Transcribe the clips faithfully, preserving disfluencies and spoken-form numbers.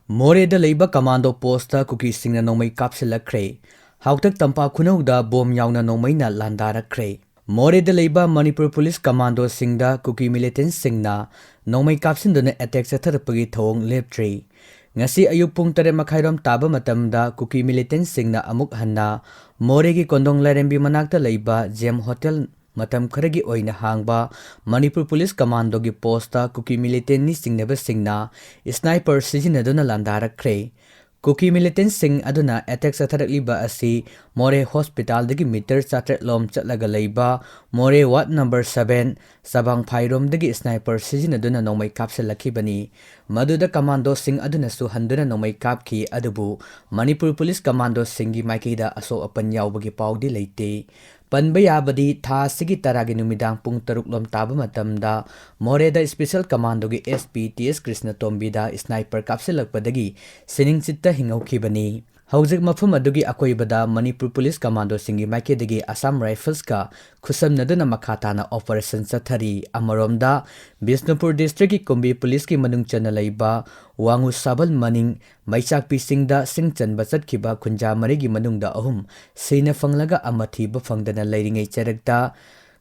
ꯃꯣꯔꯦꯗ ꯂꯩꯕ commando post ꯀꯨꯀꯤꯁꯤꯡꯅ ꯅꯣꯡꯃꯩ ꯀꯥꯞꯁꯤꯜꯂꯛꯈ꯭ꯔꯦ꯫ ꯍꯥꯎꯇꯛ ꯇꯝꯄꯥꯛ ꯈꯨꯅꯧꯗ ꯕꯣꯝ ꯌꯥꯎꯅ ꯅꯣꯡꯃꯩꯅ ꯂꯥꯟꯗꯥꯔꯛꯈ꯭ꯔꯦ꯫ ꯃꯣꯔꯦꯗ ꯂꯩꯕ ꯃꯅꯤꯄꯨꯔ ꯄꯨꯂꯤꯁ ꯀꯃꯥꯟꯗꯣꯁꯤꯡꯗ ꯀꯨꯀꯤ ꯃꯤꯂꯤꯇꯦꯟꯁꯤꯡꯅ ꯅꯣꯡꯃꯩ ꯀꯥꯞꯁꯤꯟꯗꯨꯅ ꯑꯦꯇꯦꯛ ꯆꯠꯊꯔꯛꯄꯒꯤ ꯊꯧꯑꯣꯡ ꯂꯦꯞꯇ꯭ꯔꯤ꯫ ꯉꯁꯤ ꯑꯌꯨꯛ ꯄꯨꯡ ꯇꯔꯦꯠ ꯃꯈꯥꯏꯔꯣꯝ ꯇꯥꯕ ꯃꯇꯝꯗ ꯀꯨꯀꯤ ꯃꯤꯂꯤꯇꯦꯟꯁꯤꯡꯅ ꯑꯃꯨꯛ ꯍꯟꯅ ꯃꯣꯔꯦꯒꯤ ꯀꯣꯟꯗꯣꯡ ꯂꯥꯏꯔꯦꯝꯕꯤ ꯃꯅꯥꯛꯇ ꯂꯩꯕ ꯖꯦꯝ ꯍꯣꯇꯦꯜ ꯃꯇꯝ ꯈꯔꯒꯤ ꯑꯣꯏꯅ ꯍꯥꯡꯕ ꯃꯅꯤꯄꯨꯔ ꯄꯨꯂꯤꯁ ꯀꯃꯥꯟꯗꯣꯒꯤ ꯄꯣꯁꯇ ꯀꯨꯀꯤ ꯃꯤꯂꯤꯇꯦꯟꯅꯤ ꯆꯤꯡꯅꯕꯁꯤꯡꯅ ꯁ꯭ꯅꯥꯏꯄꯔ ꯁꯤꯖꯤꯟꯅꯗꯨꯅ ꯂꯥꯟꯗꯥꯔꯛꯈ꯭ꯔꯦ꯫ ꯀꯨꯀꯤ ꯃꯤꯂꯤꯇꯦꯟꯁꯤꯡ ꯑꯗꯨꯅ ꯑꯦꯇꯦꯛ ꯆꯠꯊꯔꯛꯂꯤꯕ ꯑꯁꯤ ꯃꯣꯔꯦ ꯍꯣꯁꯄꯤꯇꯥꯜꯗꯒꯤ ꯃꯤꯇꯔ ꯆꯥꯇ꯭ꯔꯦꯠ ꯂꯣꯝ ꯆꯠꯂꯒ ꯂꯩꯕ ꯃꯣꯔꯦ ꯋꯥꯔꯗ ꯅꯝꯕꯔ ꯁꯚꯦꯟ ꯆꯕꯥꯡꯐꯥꯏꯔꯣꯝꯗꯒꯤ ꯁ꯭ꯅꯥꯏꯄꯔ ꯁꯤꯖꯤꯟꯅꯗꯨꯅ ꯅꯣꯡꯃꯩ ꯀꯥꯞꯁꯤꯜꯂꯛꯈꯤꯕꯅꯤ꯫ ꯃꯗꯨꯗ ꯀꯃꯥꯟꯗꯣꯁꯤꯡ ꯑꯗꯨꯅꯁꯨ ꯍꯟꯗꯨꯅ ꯅꯣꯡꯃꯩ ꯀꯥꯞꯈꯤ, ꯑꯗꯨꯕꯨ ꯃꯅꯤꯄꯨꯔ ꯄꯨꯂꯤꯁ ꯀꯃꯥꯟꯗꯣꯁꯤꯡꯒꯤ ꯃꯥꯏꯀꯩꯗ ꯑꯁꯣꯛ ꯑꯄꯟ ꯌꯥꯎꯕꯒꯤ ꯄꯥꯎꯗꯤ ꯂꯩꯇꯦ꯫ ꯄꯟꯕ ꯌꯥꯕꯗꯤ, ꯊꯥ ꯑꯁꯤꯒꯤ ꯇꯔꯥꯒꯤ ꯅꯨꯃꯤꯗꯥꯡ ꯄꯨꯡ ꯇꯔꯨꯛ ꯂꯣꯝ ꯇꯥꯕ ꯃꯇꯝꯗ ꯃꯣꯔꯦꯗ ꯁ꯭ꯄꯦꯁꯦꯜ ꯀꯃꯥꯟꯗꯣꯒꯤ ꯑꯦꯁ ꯄꯤ ꯇꯤ ꯑꯦꯁ ꯀ꯭ꯔꯤꯁꯅꯇꯣꯝꯕꯤꯗ ꯁ꯭ꯅꯥꯏꯄꯔ ꯀꯥꯞꯁꯤꯜꯂꯛꯄꯗꯒꯤ ꯁꯤꯅꯤꯡꯆꯤꯠꯇ ꯍꯤꯡꯍꯧꯈꯤꯕꯅꯤ꯫ ꯍꯧꯖꯤꯛ ꯃꯐꯝ ꯑꯗꯨꯒꯤ ꯑꯀꯣꯏꯕꯗ ꯃꯅꯤꯄꯨꯔ ꯄꯨꯂꯤꯁ ꯀꯃꯥꯟꯗꯣꯁꯤꯡꯒꯤ ꯃꯥꯏꯀꯩꯗꯒꯤ ꯑꯁꯥꯝ ꯔꯥꯏꯐꯜꯁꯀ ꯈꯨꯠꯁꯝꯅꯗꯨꯅ ꯃꯈꯥ ꯇꯥꯅ ꯑꯣꯄꯔꯦꯁꯟ ꯆꯠꯊꯔꯤ꯫ ꯑꯃꯔꯣꯝꯗ, ꯕꯤꯁꯅꯨꯄꯨꯔ ꯗꯤꯁꯇ꯭ꯔꯤꯛꯀꯤ ꯀꯨꯝꯕꯤ ꯄꯨꯂꯤꯁꯀꯤ ꯃꯅꯨꯡ ꯆꯟꯅ ꯂꯩꯕ ꯋꯥꯉꯨ ꯁꯥꯕꯜ ꯃꯅꯤꯡ ꯃꯩꯆꯥꯛꯄꯤꯁꯤꯡꯗ ꯁꯤꯡ ꯆꯟꯕ ꯆꯠꯈꯤꯕ ꯈꯨꯟꯖꯥ ꯃꯔꯤꯒꯤ ꯃꯅꯨꯡꯗ ꯑꯍꯨꯝ ꯁꯤꯅ ꯐꯪꯂꯒ ꯑꯃ ꯊꯤꯕ ꯐꯪꯗꯅ ꯂꯩꯔꯤꯉꯩ ꯆꯔꯛꯇ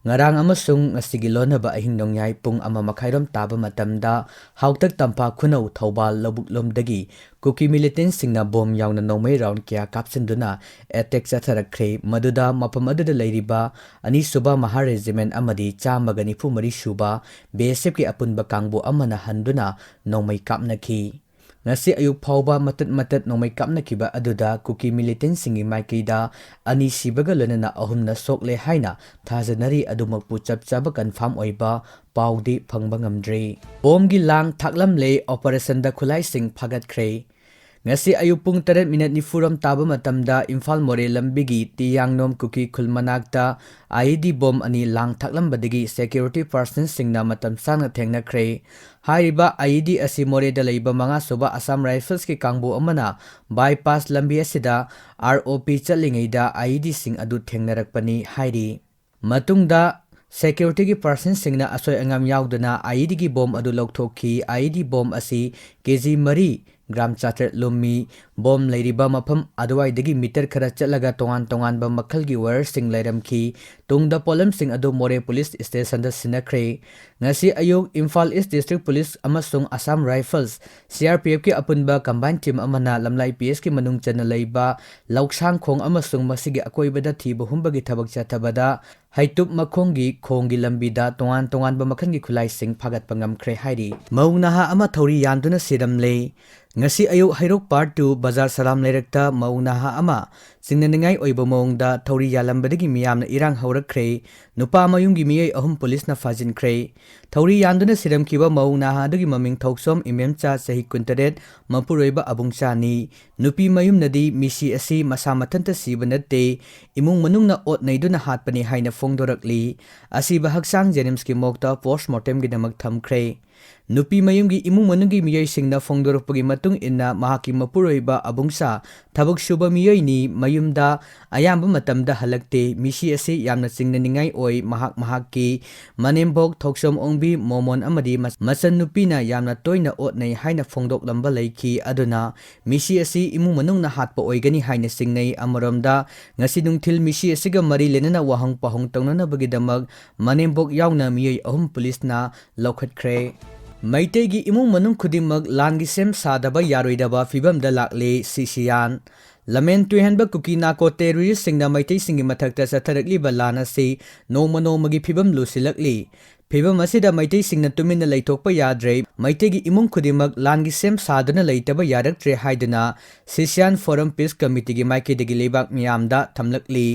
ꯉꯔꯥꯡ ꯑꯃꯁꯨꯡ ꯉꯁꯤꯒꯤ ꯂꯣꯟꯅꯕ ꯑꯍꯤꯡ ꯅꯣꯡꯌꯥꯏ ꯄꯨꯡ ꯑꯃ ꯃꯈꯥꯏꯔꯣꯝ ꯇꯥꯕ ꯃꯇꯝꯗ ꯍꯥꯎꯇꯛ ꯇꯝꯐꯥ ꯈꯨꯅꯧ ꯊꯧꯕꯥꯜ ꯂꯧꯕꯨꯛꯂꯣꯝꯗꯒꯤ ꯀꯨꯀꯤ ꯃꯤꯂꯤꯇꯦꯟꯁꯤꯡꯅ ꯕꯣꯝ ꯌꯥꯎꯅ ꯅꯣꯡꯃꯩ ꯔꯥꯎꯟ ꯀꯌꯥ ꯀꯥꯞꯁꯤꯟꯗꯨꯅ ꯑꯦꯇꯦꯛ ꯆꯠꯊꯔꯛꯈ꯭ꯔꯦ꯫ ꯃꯗꯨꯗ ꯃꯐꯝ ꯑꯗꯨꯗ ꯂꯩꯔꯤꯕ ꯑꯅꯤꯁꯨꯕ ꯃꯍꯥ ꯔꯦꯖꯤꯃꯦꯟ ꯑꯃꯗꯤ ꯆꯥꯝꯃꯒ ꯅꯤꯐꯨ ꯃꯔꯤ ꯁꯨꯕ ꯕꯤ ꯑꯦꯁ ꯑꯦꯐꯀꯤ ꯑꯄꯨꯟꯕ ꯀꯥꯡꯕꯨ ꯑꯃꯅ ꯍꯟꯗꯨꯅ ꯅꯣꯡꯃꯩ ꯀꯥꯞꯅꯈꯤ꯫ ꯉꯁꯤ ꯑꯌꯨꯛ ꯐꯥꯎꯕ ꯃꯇꯠ ꯃꯇꯠ ꯅꯣꯡꯃꯩ ꯀꯥꯞꯅꯈꯤꯕ ꯑꯗꯨꯗ ꯀꯨꯀꯤ ꯃꯤꯂꯤꯇꯦꯟꯁꯤꯡꯒꯤ ꯃꯥꯏꯀꯩꯗ ꯑꯅꯤ ꯁꯤꯕꯒ ꯂꯣꯏꯅꯅ ꯑꯍꯨꯝꯅ ꯁꯣꯛꯂꯦ ꯍꯥꯏꯅ ꯊꯥꯖꯅꯔꯤ꯫ ꯑꯗꯨꯃꯛꯄꯨ ꯆꯞ ꯆꯥꯕ ꯀꯟꯐꯥꯔꯝ ꯑꯣꯏꯕ ꯄꯥꯎꯗꯤ ꯐꯪꯕ ꯉꯝꯗ꯭ꯔꯤ꯫ ꯕꯣꯝꯒꯤ ꯂꯥꯡ ꯊꯥꯛꯂꯝꯂꯦ, ꯑꯣꯄꯔꯦꯁꯟꯗ ꯈꯨꯠꯂꯥꯏꯁꯤꯡ ꯐꯥꯒꯠꯈ꯭ꯔꯦ꯫ ꯉꯁꯤ ꯑꯌꯨꯛ ꯄꯨꯡ ꯇꯔꯦꯠ ꯃꯤꯅꯠ ꯅꯤꯐꯨꯔꯣꯝ ꯇꯥꯕ ꯃꯇꯝꯗ ꯏꯝꯐꯥꯜ ꯃꯣꯔꯦ ꯂꯝꯕꯤꯒꯤ ꯇꯤꯌꯥꯡꯅꯣꯝ ꯀꯨꯀꯤ ꯈꯨꯜ ꯃꯅꯥꯛꯇ ꯑꯥꯏ ꯏ ꯗꯤ ꯕꯣꯝ ꯑꯅꯤ ꯂꯥꯡ ꯊꯥꯛꯂꯝꯕꯗꯒꯤ ꯁꯦꯀ꯭ꯌꯨꯔꯤꯇꯤ ꯄꯥꯔꯁꯟꯁꯤꯡꯅ ꯃꯇꯝ ꯆꯥꯅ ꯊꯦꯡꯅꯈ꯭ꯔꯦ꯫ ꯍꯥꯏꯔꯤꯕ ꯑꯥꯏ ꯏ ꯗꯤ ꯑꯁꯤ ꯃꯣꯔꯦꯗ ꯂꯩꯕ ꯃꯉꯥꯁꯨꯕ ꯑꯁꯥꯝ ꯔꯥꯏꯐꯜꯁꯀꯤ ꯀꯥꯡꯕꯨ ꯑꯃꯅ ꯕꯥꯏꯄꯥꯁ ꯂꯝꯕꯤ ꯑꯁꯤꯗ ꯑꯥꯔ ꯑꯣ ꯄꯤ ꯆꯠꯂꯤꯉꯩꯗ ꯑꯥꯏ ꯏ ꯗꯤꯁꯤꯡ ꯑꯗꯨ ꯊꯦꯡꯅꯔꯛꯄꯅꯤ ꯍꯥꯏꯔꯤ꯫ ꯃꯇꯨꯡꯗ ꯁꯦꯀ꯭ꯌꯨꯔꯤꯇꯤꯒꯤ ꯄꯥꯔꯁꯟꯁꯤꯡꯅ ꯑꯁꯣꯏ ꯑꯉꯥꯝ ꯌꯥꯎꯗꯅ ꯑꯥꯏ ꯏ ꯗꯤꯒꯤ ꯕꯣꯝ ꯑꯗꯨ ꯂꯧꯊꯣꯛꯈꯤ꯫ ꯑꯥꯏ ꯏ ꯗꯤ ꯕꯣꯝ ꯑꯁꯤ ꯀꯦ ꯖꯤ ꯃꯔꯤ ꯒ꯭ꯔꯥꯝ ꯆꯥꯇ꯭ꯔꯦꯠ ꯂꯨꯝꯃꯤ꯫ ꯕꯣꯝ ꯂꯩꯔꯤꯕ ꯃꯐꯝ ꯑꯗꯨꯋꯥꯏꯗꯒꯤ ꯃꯤꯇꯔ ꯈꯔ ꯆꯠꯂꯒ ꯇꯣꯉꯥꯟ ꯇꯣꯉꯥꯟꯕ ꯃꯈꯜꯒꯤ ꯋꯥꯌꯔꯁꯤꯡ ꯂꯩꯔꯝꯈꯤ꯫ ꯇꯨꯡꯗ ꯄꯣꯠꯂꯝꯁꯤꯡ ꯑꯗꯨ ꯃꯣꯔꯦ ꯄꯨꯂꯤꯁ ꯁ꯭ꯇꯦꯁꯟꯗ ꯁꯤꯟꯅꯈ꯭ꯔꯦ꯫ ꯉꯁꯤ ꯑꯌꯨꯛ ꯏꯝꯐꯥꯜ ꯏꯁ ꯗꯤꯁꯇ꯭ꯔꯤꯛ ꯄꯨꯂꯤꯁ ꯑꯃꯁꯨꯡ Assam rifles, C R P ꯑꯦꯐꯀꯤ ꯑꯄꯨꯟꯕ ꯀꯝꯕꯥꯏꯟ ꯇꯤꯝ ꯑꯃꯅ ꯂꯝꯂꯥꯏ ꯄꯤ ꯑꯦꯁꯀꯤ ꯃꯅꯨꯡ ꯆꯟꯅ ꯂꯩꯕ ꯂꯧꯁꯥꯡꯈꯣꯡ ꯑꯃꯁꯨꯡ ꯃꯁꯤꯒꯤ ꯑꯀꯣꯏꯕꯗ ꯊꯤꯕ ꯍꯨꯝꯕꯒꯤ ꯊꯕꯛ ꯆꯠꯊꯕꯗ ꯍꯩꯇꯨꯞ ꯃꯈꯣꯡꯒꯤ ꯈꯣꯡꯒꯤ ꯂꯝꯕꯤꯗ ꯇꯣꯉꯥꯟ ꯇꯣꯉꯥꯟꯕ ꯃꯈꯜꯒꯤ ꯈꯨꯠꯂꯥꯏꯁꯤꯡ ꯐꯥꯒꯠꯄ ꯉꯝꯈ꯭ꯔꯦ ꯍꯥꯏꯔꯤ꯫ ꯃꯧ ꯅꯍꯥ ꯑꯃ ꯊꯧꯔꯤ ꯌꯥꯟꯗꯨꯅ ꯁꯤꯔꯝꯂꯦ꯫ ꯉꯁꯤ ꯑꯌꯨꯛ ꯍꯩꯔꯣꯛ ꯄꯥꯔꯠ ꯇꯨ ꯕꯖꯥꯔ ꯁꯂꯥꯝ ꯂꯩꯔꯛꯇ ꯃꯧ ꯅꯍꯥ ꯑꯃ ꯆꯤꯡꯅꯅꯤꯡꯉꯥꯏ ꯑꯣꯏꯕ ꯃꯑꯣꯡꯗ ꯊꯧꯔꯤ ꯌꯥꯜꯂꯝꯕꯗꯒꯤ ꯃꯤꯌꯥꯝꯅ ꯏꯔꯥꯡ ꯍꯧꯔꯛꯈ꯭ꯔꯦ꯫ ꯅꯨꯄꯥ ꯃꯌꯨꯝꯒꯤ ꯃꯤꯑꯣꯏ ꯑꯍꯨꯝ ꯄꯨꯂꯤꯁꯅ ꯐꯥꯖꯤꯟꯈ꯭ꯔꯦ꯫ ꯊꯧꯔꯤ ꯌꯥꯟꯗꯨꯅ ꯁꯤꯔꯝꯈꯤꯕ ꯃꯧ ꯅꯍꯥ ꯑꯗꯨꯒꯤ ꯃꯃꯤꯡ ꯊꯧꯁꯣꯝ ꯏꯃꯦꯝꯆꯥ, ꯆꯍꯤ ꯀꯨꯟꯇꯔꯦꯠ, ꯃꯄꯨꯔꯣꯏꯕ ꯑꯕꯨꯡꯆꯥꯅꯤ꯫ ꯅꯨꯄꯤ ꯃꯌꯨꯝꯅꯗꯤ ꯃꯤꯁꯤ ꯑꯁꯤ ꯃꯁꯥ ꯃꯊꯟꯇ ꯁꯤꯕ ꯅꯠꯇꯦ, ꯏꯃꯨꯡ ꯃꯅꯨꯡꯅ ꯑꯣꯠ ꯅꯩꯗꯨꯅ ꯍꯥꯠꯄꯅꯤ ꯍꯥꯏꯅ ꯐꯣꯡꯗꯣꯔꯛꯂꯤ꯫ ꯑꯁꯤꯕ ꯍꯛꯆꯥꯡ ꯖꯦꯅꯤꯝꯁꯀꯤ ꯃꯣꯔꯒꯇ ꯄꯣꯁꯃꯣꯔꯇꯦꯝꯒꯤꯗꯃꯛ ꯊꯝꯈ꯭ꯔꯦ꯫ ꯅꯨꯄꯤ ꯃꯌꯨꯝꯒꯤ ꯏꯃꯨꯡ ꯃꯅꯨꯡꯒꯤ ꯃꯤꯑꯣꯏꯁꯤꯡꯅ ꯐꯣꯡꯗꯣꯔꯛꯄꯒꯤ ꯃꯇꯨꯡ ꯏꯟꯅ, ꯃꯍꯥꯛꯀꯤ ꯃꯄꯨꯔꯣꯏꯕ ꯑꯕꯨꯡꯁꯥ ꯊꯕꯛ ꯁꯨꯕ ꯃꯤꯑꯣꯏꯅꯤ, ꯃꯌꯨꯝꯗ ꯑꯌꯥꯝꯕ ꯃꯇꯝꯗ ꯍꯜꯂꯛꯇꯦ꯫ ꯃꯤꯁꯤ ꯑꯁꯤ ꯌꯥꯝꯅ ꯆꯤꯡꯅꯅꯤꯡꯉꯥꯏ ꯑꯣꯏ꯫ ꯃꯍꯥꯛ ꯃꯍꯥꯛꯀꯤ ꯃꯅꯦꯝꯕꯣꯛ ꯊꯣꯛꯆꯣꯝ ꯑꯣꯡꯕꯤ, ꯃꯣꯃꯣꯟ ꯑꯃꯗꯤ ꯃꯆ-, ꯃꯆꯟꯅꯨꯄꯤꯅ ꯌꯥꯝꯅ ꯇꯣꯏꯅ ꯑꯣꯠꯅꯩ ꯍꯥꯏꯅ ꯐꯣꯡꯗꯣꯛꯂꯝꯕ ꯂꯩꯈꯤ꯫ ꯑꯗꯨꯅ ꯃꯤꯁꯤ ꯑꯁꯤ ꯏꯃꯨꯡ ꯃꯅꯨꯡꯅ ꯍꯥꯠꯄ ꯑꯣꯏꯒꯅꯤ ꯍꯥꯏꯅ ꯆꯤꯡꯅꯩ꯫ ꯑꯃꯔꯣꯝꯗ, ꯉꯁꯤ ꯅꯨꯡꯊꯤꯜ ꯃꯤꯁꯤ ꯑꯁꯤꯒ ꯃꯔꯤ ꯂꯩꯅꯅ ꯋꯥꯍꯪ ꯄꯥꯎꯍꯪ ꯇꯧꯅꯅꯕꯒꯤꯗꯃꯛ ꯃꯅꯦꯝꯕꯣꯛ ꯌꯥꯎꯅ ꯃꯤꯑꯣꯏ ꯑꯍꯨꯝ ꯄꯨꯂꯤꯁꯅ ꯂꯧꯈꯠꯈ꯭ꯔꯦ꯫ ꯃꯩꯇꯩꯒꯤ ꯏꯃꯨꯡ ꯃꯅꯨꯡ ꯈꯨꯗꯤꯡꯃꯛ ꯂꯥꯟꯒꯤ ꯁꯦꯝ ꯁꯥꯗꯕ ꯌꯥꯔꯣꯏꯗꯕ ꯐꯤꯕꯝꯗ ꯂꯥꯛꯂꯦ, ꯁꯤꯁꯤꯌꯥꯟ꯫ ꯂꯃꯦꯟ ꯇꯨꯏꯍꯟꯕ ꯀꯨꯀꯤ ꯅꯥꯀꯣ ꯇꯦꯔꯣꯔꯤꯁꯁꯤꯡꯅ ꯃꯩꯇꯩꯁꯤꯡꯒꯤ ꯃꯊꯛꯇ ꯆꯠꯊꯔꯛꯂꯤꯕ ꯂꯥꯟ ꯑꯁꯤ ꯅꯣꯡꯃ ꯅꯣꯡꯃꯒꯤ ꯐꯤꯕꯝ ꯂꯨꯁꯤꯜꯂꯛꯂꯤ꯫ ꯐꯤꯕꯝ ꯑꯁꯤꯗ ꯃꯩꯇꯩꯁꯤꯡꯅ ꯇꯨꯃꯤꯟꯅ ꯂꯩꯊꯣꯛꯄ ꯌꯥꯗ꯭ꯔꯦ꯫ ꯃꯩꯇꯩꯒꯤ ꯏꯃꯨꯡ ꯈꯨꯗꯤꯡꯃꯛ ꯂꯥꯟꯒꯤ ꯁꯦꯝ ꯁꯥꯗꯨꯅ ꯂꯩꯇꯕ ꯌꯥꯔꯛꯇ꯭ꯔꯦ ꯍꯥꯏꯗꯨꯅ ꯁꯤꯁꯤꯌꯥꯟ ꯐꯣꯔꯝ ꯄꯤꯁ ꯀꯃꯤꯇꯤꯒꯤ ꯃꯥꯏꯀꯩꯗꯒꯤ ꯂꯩꯕꯥꯛ ꯃꯤꯌꯥꯝꯗ ꯊꯝꯂꯛꯂꯤ꯫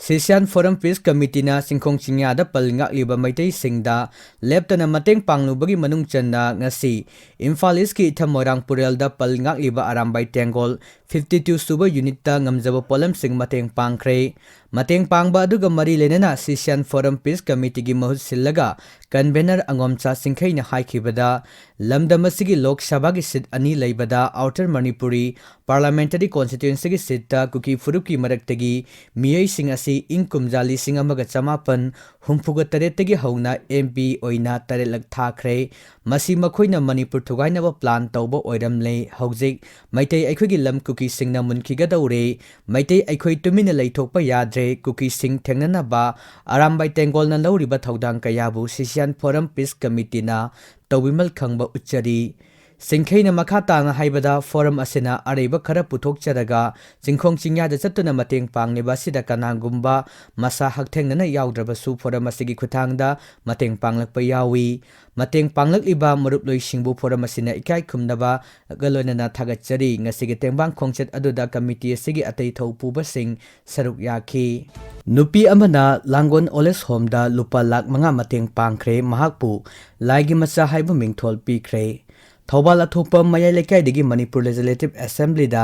ꯁꯤꯁꯤꯌꯥꯟ ꯐꯣꯔꯝ ꯄꯤꯁ ꯀꯃꯤꯇꯤꯅ ꯆꯤꯡꯈꯣꯡ ꯆꯤꯡꯌꯥꯗ ꯄꯜ ꯉꯥꯛꯂꯤꯕ ꯃꯩꯇꯩꯁꯤꯡꯗ ꯂꯦꯞꯇꯅ ꯃꯇꯦꯡ ꯄꯥꯡꯂꯨꯕꯒꯤ ꯃꯅꯨꯡ ꯆꯟꯅ ꯉꯁꯤ ꯏꯝꯐꯥꯜ ꯏꯁꯀꯤ ꯏꯊꯝ ꯃꯣꯏꯔꯥꯡ ꯄꯨꯔꯦꯜꯗ ꯄꯜ ꯉꯥꯛꯂꯤꯕ ꯑꯔꯥꯝꯕꯥꯏ ꯇꯦꯡꯒꯣꯜ ꯐꯤꯐꯇꯤ ꯇꯨ ꯁꯨꯕ ꯌꯨꯅꯤꯠꯇ ꯉꯝꯖꯕ ꯄꯣꯠꯂꯝꯁꯤꯡ ꯃꯇꯦꯡ ꯄꯥꯡꯈ꯭ꯔꯦ꯫ ꯃꯇꯦꯡ ꯄꯥꯡꯕ ꯑꯗꯨꯒ ꯃꯔꯤ ꯂꯩꯅꯅ ꯁꯤꯁꯤꯌꯥꯟ ꯐꯣꯔꯝ ꯄꯤꯁ ꯀꯃꯤꯇꯤꯒꯤ ꯃꯍꯨꯠ ꯁꯤꯜꯂꯒ ꯀꯟꯚꯦꯅꯔ ꯑꯉꯣꯝꯆꯥ ꯆꯤꯡꯈꯩꯅ ꯍꯥꯏꯈꯤꯕꯗ, ꯂꯝꯗꯝ ꯑꯁꯤꯒꯤ ꯂꯣꯛ ꯁꯚꯥꯒꯤ ꯁꯤꯠ ꯑꯅꯤ ꯂꯩꯕꯗ ꯑꯥꯎꯇꯔ ꯃꯅꯤꯄꯨꯔꯤ ꯄꯥꯔꯂꯥꯃꯦꯟꯇꯔꯤ ꯀꯣꯟꯁꯇꯤꯇ꯭ꯌꯨꯑꯦꯟꯁꯤꯒꯤ ꯁꯤꯠꯇ ꯀꯨꯀꯤ ꯐꯨꯔꯨꯞꯀꯤ ꯃꯔꯛꯇꯒꯤ ꯃꯤꯑꯣꯏꯁꯤꯡ ꯑꯁꯤ ꯑꯁꯤ ꯏꯪ ꯀꯨꯝꯖꯥ ꯂꯤꯁꯤꯡ ꯑꯃꯒ ꯆꯃꯥꯄꯟ ꯍꯨꯝꯐꯨꯒ ꯇꯔꯦꯠꯇꯒꯤ ꯍꯧꯅ ꯑꯦꯝ ꯄꯤ ꯑꯣꯏꯅ ꯇꯔꯦꯠꯂꯛ ꯊꯥꯈ꯭ꯔꯦ꯫ ꯃꯁꯤ ꯃꯈꯣꯏꯅ ꯃꯅꯤꯄꯨꯔ ꯊꯨꯒꯥꯏꯅꯕ ꯄ꯭ꯂꯥꯟ ꯇꯧꯕ ꯑꯣꯏꯔꯝꯂꯦ꯫ ꯍꯧꯖꯤꯛ ꯃꯩꯇꯩ ꯑꯩꯈꯣꯏꯒꯤ ꯂꯝ ꯀꯨꯀꯤꯁꯤꯡꯅ ꯃꯨꯟꯈꯤꯒꯗꯧꯔꯦ꯫ ꯃꯩꯇꯩ ꯑꯩꯈꯣꯏ ꯇꯨꯃꯤꯟꯅ ꯂꯩꯊꯣꯛꯄ ꯌꯥꯗ꯭ꯔꯦ꯫ ꯀꯨꯀꯤꯁꯤꯡ ꯊꯦꯡꯅꯅꯕ ꯑꯔꯥꯝꯕꯥꯏ ꯇꯦꯡꯒꯣꯜꯅ ꯂꯧꯔꯤꯕ ꯊꯧꯗꯥꯡ ꯀꯌꯥꯕꯨ ꯁꯤꯁꯤꯌꯥꯟ ꯐꯣꯔꯝ ꯄꯤꯁ ꯀꯃꯤꯇꯤꯅ ꯇꯧꯕꯤꯃꯜ ꯈꯪꯕ ꯎꯠꯆꯔꯤ꯫ ꯁꯤꯡꯈꯩꯅ ꯃꯈꯥ ꯇꯥꯅ ꯍꯥꯏꯕꯗ, ꯐꯣꯔꯝ ꯑꯁꯤꯅ ꯑꯔꯩꯕ ꯈꯔ ꯄꯨꯊꯣꯛꯆꯔꯒ ꯆꯤꯡꯈꯣꯡ ꯆꯤꯡꯌꯥꯗ ꯆꯠꯇꯨꯅ ꯃꯇꯦꯡ ꯄꯥꯡꯂꯤꯕ ꯑꯁꯤꯗ ꯀꯅꯥꯒꯨꯝꯕ ꯃꯁꯥ ꯍꯛꯊꯦꯡꯅꯅ ꯌꯥꯎꯗ꯭ꯔꯕꯁꯨ ꯐꯣꯔꯝ ꯑꯁꯤꯒꯤ ꯈꯨꯠꯊꯥꯡꯗ ꯃꯇꯦꯡ ꯄꯥꯡꯂꯛꯄ ꯌꯥꯎꯏ꯫ ꯃꯇꯦꯡ ꯄꯥꯡꯂꯛꯂꯤꯕ ꯃꯔꯨꯞꯂꯣꯏꯁꯤꯡꯕꯨ ꯐꯣꯔꯝ ꯑꯁꯤꯅ ꯏꯀꯥꯏ ꯈꯨꯝꯅꯕꯒ ꯂꯣꯏꯅꯅ ꯊꯥꯒꯠꯆꯔꯤ꯫ ꯉꯁꯤꯒꯤ ꯇꯦꯡꯕꯥꯡ ꯈꯣꯡꯆꯠ ꯑꯗꯨꯗ ꯀꯃꯤꯇꯤ ꯑꯁꯤꯒꯤ ꯑꯇꯩ ꯊꯧꯄꯨꯕꯁꯤꯡ ꯁꯔꯨꯛ ꯌꯥꯈꯤ꯫ ꯅꯨꯄꯤ ꯑꯃꯅ ꯂꯥꯡꯒꯣꯜ ꯑꯣꯜ ꯑꯦꯖ ꯍꯣꯝꯗ ꯂꯨꯄꯥ ꯂꯥꯈ ꯃꯉꯥ ꯃꯇꯦꯡ ꯄꯥꯡꯈ꯭ꯔꯦ꯫ ꯃꯍꯥꯛꯄꯨ ꯂꯥꯏꯒꯤ ꯃꯆꯥ ꯍꯥꯏꯕ ꯃꯤꯡꯊꯣꯜ ꯄꯤꯈ꯭ꯔꯦ꯫ ꯊꯧꯕꯥꯜ ꯑꯊꯣꯛꯄ ꯃꯌꯥꯏ ꯂꯩꯀꯥꯏꯗꯒꯤ ꯃꯅꯤꯄꯨꯔ ꯂꯦꯖꯤꯁꯂꯦꯇꯤꯚ ꯑꯦꯁꯦꯝꯕ꯭ꯂꯤꯗ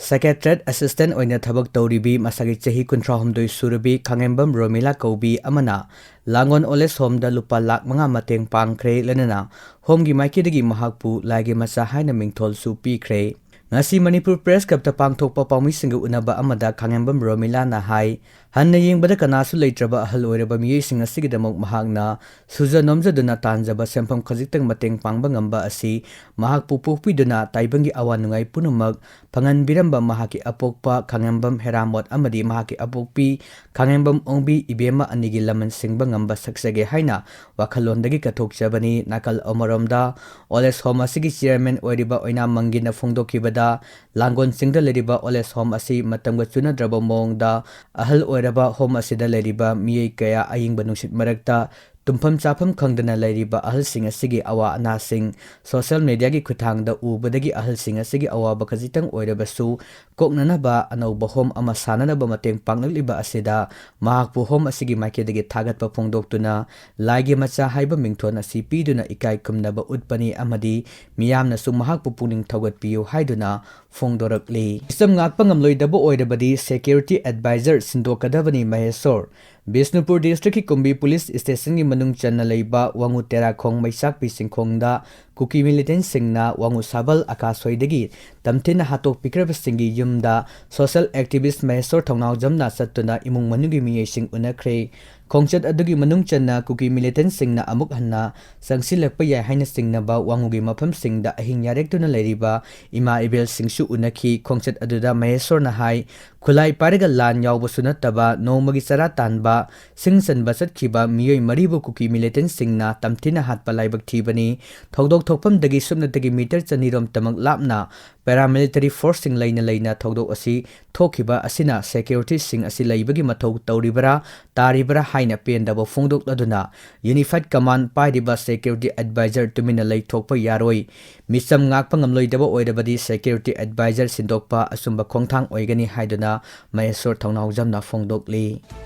ꯁꯦꯀ꯭ꯔꯦꯇꯔꯤꯌꯦꯠ ꯑꯁꯤꯁꯇꯦꯟꯠ ꯑꯣꯏꯅ ꯊꯕꯛ ꯇꯧꯔꯤꯕꯤ, ꯃꯁꯥꯒꯤ ꯆꯍꯤ ꯀꯨꯟꯊ꯭ꯔꯥ ꯍꯨꯝꯗꯣꯏ ꯁꯨꯔꯕꯤ ꯈꯥꯉꯦꯝꯕꯝ ꯔꯣꯃꯤꯂꯥ ꯀꯧꯕꯤ ꯑꯃꯅ ꯂꯥꯡꯒꯣꯜ ꯑꯣꯜ ꯑꯦꯖ ꯍꯣꯝꯗ ꯂꯨꯄꯥ ꯂꯥꯈ ꯃꯉꯥ ꯃꯇꯦꯡ ꯄꯥꯡꯈ꯭ꯔꯦ, ꯂꯣꯏꯅꯅ ꯍꯣꯝꯒꯤ ꯃꯥꯏꯀꯩꯗꯒꯤ ꯃꯍꯥꯛꯄꯨ ꯂꯥꯏꯒꯤ ꯃꯆꯥ ꯍꯥꯏꯅ ꯃꯤꯡꯊꯣꯜꯁꯨ ꯄꯤꯈ꯭ꯔꯦ꯫ ꯉꯁꯤ ꯃꯅꯤꯄꯨꯔ ꯄ꯭ꯔꯦꯁ ꯀ꯭ꯂꯕꯇ ꯄꯥꯡꯊꯣꯛꯄ ꯄꯥꯎꯃꯤꯁꯤꯡꯒ ꯎꯅꯕ ꯑꯃꯗ ꯈꯥꯉꯦꯝꯕꯝ ꯔꯣꯃꯤꯂꯥꯅ ꯍꯥꯏ, ꯍꯟꯅ ꯌꯦꯡꯕꯗ ꯀꯅꯥꯁꯨ ꯂꯩꯇ꯭ꯔꯕ ꯑꯍꯜ ꯑꯣꯏꯔꯕ ꯃꯤꯑꯣꯏꯁꯤꯡ ꯑꯁꯤꯒꯤꯗꯃꯛ ꯃꯍꯥꯛꯅ ꯁꯨꯖ ꯅꯣꯝꯖꯗꯨꯅ ꯇꯥꯟꯖꯕ ꯁꯦꯟꯐꯝ ꯈꯖꯤꯛꯇꯪ ꯃꯇꯦꯡ ꯄꯥꯡꯕ ꯉꯝꯕ ꯑꯁꯤ ꯃꯍꯥꯛꯄꯨ ꯄꯣꯛꯄꯤꯗꯨꯅ ꯇꯥꯏꯕꯪꯒꯤ ꯑꯋꯥ ꯅꯨꯡꯉꯥꯏ ꯄꯨꯝꯅꯃꯛ ꯐꯪꯍꯟꯕꯤꯔꯝꯕ ꯃꯍꯥꯛꯀꯤ ꯑꯄꯣꯛꯄ ꯈꯥꯉꯦꯝꯕꯝ ꯍꯦꯔꯥꯃꯣꯠ ꯑꯃꯗꯤ ꯃꯍꯥꯛꯀꯤ ꯑꯄꯣꯛꯄꯤ ꯈꯥꯉꯦꯝꯕꯝ ꯑꯣꯡꯕꯤ ꯏꯕꯦꯝꯃ ꯑꯅꯤꯒꯤ ꯂꯃꯟ ꯁꯤꯡꯕ ꯉꯝꯕ ꯁꯛꯆꯒꯦ ꯍꯥꯏꯅ ꯋꯥꯈꯜꯂꯣꯟꯗꯒꯤ ꯀꯠꯊꯣꯛꯆꯕꯅꯤ꯫ ꯅꯥꯀꯜ ꯑꯃꯔꯣꯝꯗ, ꯑꯣꯜ ꯑꯦꯖ ꯍꯣꯝ ꯑꯁꯤꯒꯤ ꯆꯤꯌꯔꯃꯦꯟ ꯑꯣꯏꯔꯤꯕ ꯑꯣꯏꯅꯥꯝ ꯃꯪꯒꯤꯅ ꯐꯣꯡꯗꯣꯛꯈꯤꯕꯗ, ꯂꯥꯡꯒꯣꯜ ꯆꯤꯡꯗ ꯂꯩꯔꯤꯕ ꯑꯣꯜ ꯑꯦꯖ ꯍꯣꯝ ꯑꯁꯤ ꯃꯇꯝꯒ ꯆꯨꯅꯗ꯭ꯔꯕ ꯃꯑꯣꯡꯗ ꯑꯍꯜ ꯑꯣꯏꯔꯕ ꯍꯣꯝ ꯑꯁꯤꯗ ꯂꯩꯔꯤꯕ ꯃꯤꯑꯣꯏ ꯀꯌꯥ ꯑꯏꯪꯕ ꯅꯨꯡꯁꯤꯠ ꯃꯔꯛꯇ ꯇꯨꯝꯐꯝ ꯆꯥꯐꯝ ꯈꯪꯗꯅ ꯂꯩꯔꯤꯕ ꯑꯍꯜꯁꯤꯡ ꯑꯁꯤꯒꯤ ꯑꯋꯥ ꯑꯅꯥꯁꯤꯡ ꯁꯣꯁꯤꯌꯦꯜ ꯃꯦꯗꯤꯌꯥꯒꯤ ꯈꯨꯠꯊꯥꯡꯗ ꯎꯕꯗꯒꯤ ꯑꯍꯜꯁꯤꯡ ꯑꯁꯤꯒꯤ ꯑꯋꯥꯕ ꯈꯖꯤꯛꯇꯪ ꯑꯣꯏꯔꯕꯁꯨ ꯀꯣꯛꯅꯅꯕ ꯑꯅꯧꯕ ꯍꯣꯝ ꯑꯃ ꯁꯥꯅꯅꯕ ꯃꯇꯦꯡ ꯄꯥꯡꯂꯛꯂꯤꯕ ꯑꯁꯤꯗ ꯃꯍꯥꯛꯄꯨ ꯍꯣꯝ ꯑꯁꯤꯒꯤ ꯃꯥꯏꯀꯩꯗꯒꯤ ꯊꯥꯒꯠꯄ ꯐꯣꯡꯗꯣꯛꯇꯨꯅ ꯂꯥꯏꯒꯤ ꯃꯆꯥ ꯍꯥꯏꯕ ꯃꯤꯡꯊꯣꯟ ꯑꯁꯤ ꯄꯤꯗꯨꯅ ꯏꯀꯥꯏ ꯈꯨꯝꯅꯕ ꯎꯠꯄꯅꯤ ꯑꯃꯗꯤ ꯃꯤꯌꯥꯝꯅꯁꯨ ꯃꯍꯥꯛꯄꯨ ꯄꯨꯛꯅꯤꯡ ꯊꯧꯒꯠꯄꯤꯌꯨ ꯍꯥꯏꯗꯨꯅ ꯐꯣꯡꯗꯣꯔꯛꯂꯤ꯫ ꯁꯤꯁꯇꯦꯝ ꯉꯥꯛꯄ ꯉꯝꯂꯣꯏꯗꯕ ꯑꯣꯏꯔꯕꯗꯤ ꯁꯦꯀ꯭ꯌꯨꯔꯤꯇꯤ ꯑꯦꯗꯚꯥꯏꯖꯔ ꯁꯤꯟꯗꯣꯛꯀꯗꯕꯅꯤ, ꯃꯍꯦꯁꯣꯔ꯫ ꯕꯤꯁꯅꯨꯄꯨꯔ ꯗꯤꯁꯇ꯭ꯔꯤꯛꯀꯤ ꯀꯨꯝꯕꯤ ꯄꯨꯂꯤꯁ ꯁ꯭ꯇꯦꯁꯟꯒꯤ ꯃꯅꯨꯡ ꯆꯟꯅ ꯂꯩꯕ ꯋꯥꯉꯨ ꯇꯦꯔꯥꯈꯣꯡ ꯃꯩꯆꯥꯛꯄꯤ ꯆꯤꯡꯈꯣꯡꯗ ꯀꯨꯀꯤ ꯃꯤꯂꯤꯇꯦꯟꯠꯁꯤꯡꯅ ꯋꯥꯉꯨ ꯁꯥꯕꯜ ꯑꯀꯥꯁꯣꯏꯗꯒꯤ ꯇꯝꯊꯤꯅ ꯍꯥꯠꯇꯣꯛꯄꯤꯈ꯭ꯔꯕꯁꯤꯡꯒꯤ ꯌꯨꯝꯗ ꯁꯣꯁꯤꯌꯦꯜ ꯑꯦꯛꯇꯤꯚꯤꯁ꯭ꯠ ꯃꯍꯦꯁꯣꯔ ꯊꯧꯅꯥꯎꯖꯝꯅ ꯆꯠꯇꯨꯅ ꯏꯃꯨꯡ ꯃꯅꯨꯡꯒꯤ ꯃꯤꯑꯣꯏꯁꯤꯡ ꯎꯅꯈ꯭ꯔꯦ꯫ ꯈꯣꯡꯆꯠ ꯑꯗꯨꯒꯤ ꯃꯅꯨꯡ ꯆꯟꯅ ꯀꯨꯀꯤ ꯃꯤꯂꯤꯇꯦꯟꯠꯁꯤꯡꯅ ꯑꯃꯨꯛ ꯍꯟꯅ ꯆꯪꯁꯤꯜꯂꯛꯄ ꯌꯥꯏ ꯍꯥꯏꯅ ꯆꯤꯡꯅꯕ ꯋꯥꯉꯨꯒꯤ ꯃꯐꯝꯁꯤꯡꯗ ꯑꯍꯤꯡ ꯌꯥꯔꯦꯛꯇꯨꯅ ꯂꯩꯔꯤꯕ ꯏꯃꯥ ꯏꯕꯦꯜꯁꯤꯡꯁꯨ ꯎꯅꯈꯤ꯫ ꯈꯣꯡꯆꯠ ꯑꯗꯨꯗ ꯃꯍꯦꯁꯣꯔꯅ ꯍꯥꯏ, ꯈꯨꯠꯂꯥꯏ ꯄꯥꯏꯔꯒ ꯂꯥꯟ ꯌꯥꯎꯕꯁꯨ ꯅꯠꯇꯕ ꯅꯣꯡꯃꯒꯤ ꯆꯔꯥ ꯇꯥꯟꯕ, ꯁꯤꯡ ꯆꯟꯕ ꯆꯠꯈꯤꯕ ꯃꯤꯑꯣꯏ ꯃꯔꯤꯕꯨ ꯀꯨꯀꯤ ꯃꯤꯂꯤꯇꯦꯟꯠꯁꯤꯡꯅ ꯇꯝꯊꯤꯅ ꯍꯥꯠꯄ ꯂꯥꯏꯕꯛ ꯊꯤꯕꯅꯤ꯫ ꯊꯧꯗꯣꯛ ꯊꯣꯛꯐꯝꯗꯒꯤ ꯁꯨꯞꯅꯇꯒꯤ ꯃꯤꯇꯔ ꯆꯅꯤꯔꯣꯝꯇꯃꯛ ꯂꯥꯞꯅ ꯄꯦꯔꯥꯃꯤꯂꯤꯇꯔꯤ ꯐꯣꯔꯁꯁꯤꯡ ꯂꯩꯅ ꯂꯩꯅ ꯊꯧꯗꯣꯛ ꯑꯁꯤ ꯊꯣꯛꯈꯤꯕ ꯑꯁꯤꯅ ꯁꯦꯀ꯭ꯌꯨꯔꯤꯇꯤꯁꯤꯡ ꯑꯁꯤ ꯂꯩꯕꯒꯤ ꯃꯊꯧ ꯇꯧꯔꯤꯕꯔꯥ, ꯇꯥꯔꯤꯕꯔꯥ ꯍꯥꯏꯅ ꯄꯦꯟꯗꯕ ꯐꯣꯡꯗꯣꯛꯂꯗꯨꯅ ꯌꯨꯅꯤꯐꯥꯏꯗ ꯀꯃꯥꯟꯗ ꯄꯥꯏꯔꯤꯕ ꯁꯦꯀ꯭ꯌꯨꯔꯤꯇꯤ ꯑꯦꯗꯚꯥꯏꯖꯔ ꯇꯨꯃꯤꯟꯅ ꯂꯩꯊꯣꯛꯄ ꯌꯥꯔꯣꯏ꯫ ꯃꯤꯆꯝ ꯉꯥꯛꯄ ꯉꯝꯂꯣꯏꯗꯕ ꯑꯣꯏꯔꯕꯗꯤ ꯁꯦꯀ꯭ꯌꯨꯔꯤꯇꯤ ꯑꯦꯗꯚꯥꯏꯖꯔ ꯁꯤꯟꯗꯣꯛꯄ ꯑꯆꯨꯝꯕ ꯈꯣꯡꯊꯥꯡ ꯑꯣꯏꯒꯅꯤ ꯍꯥꯏꯗꯨꯅ ꯃꯍꯦꯁꯣꯔ ꯊꯧꯅꯥꯎꯖꯝꯅ ꯐꯣꯡꯗꯣꯛꯂꯤ꯫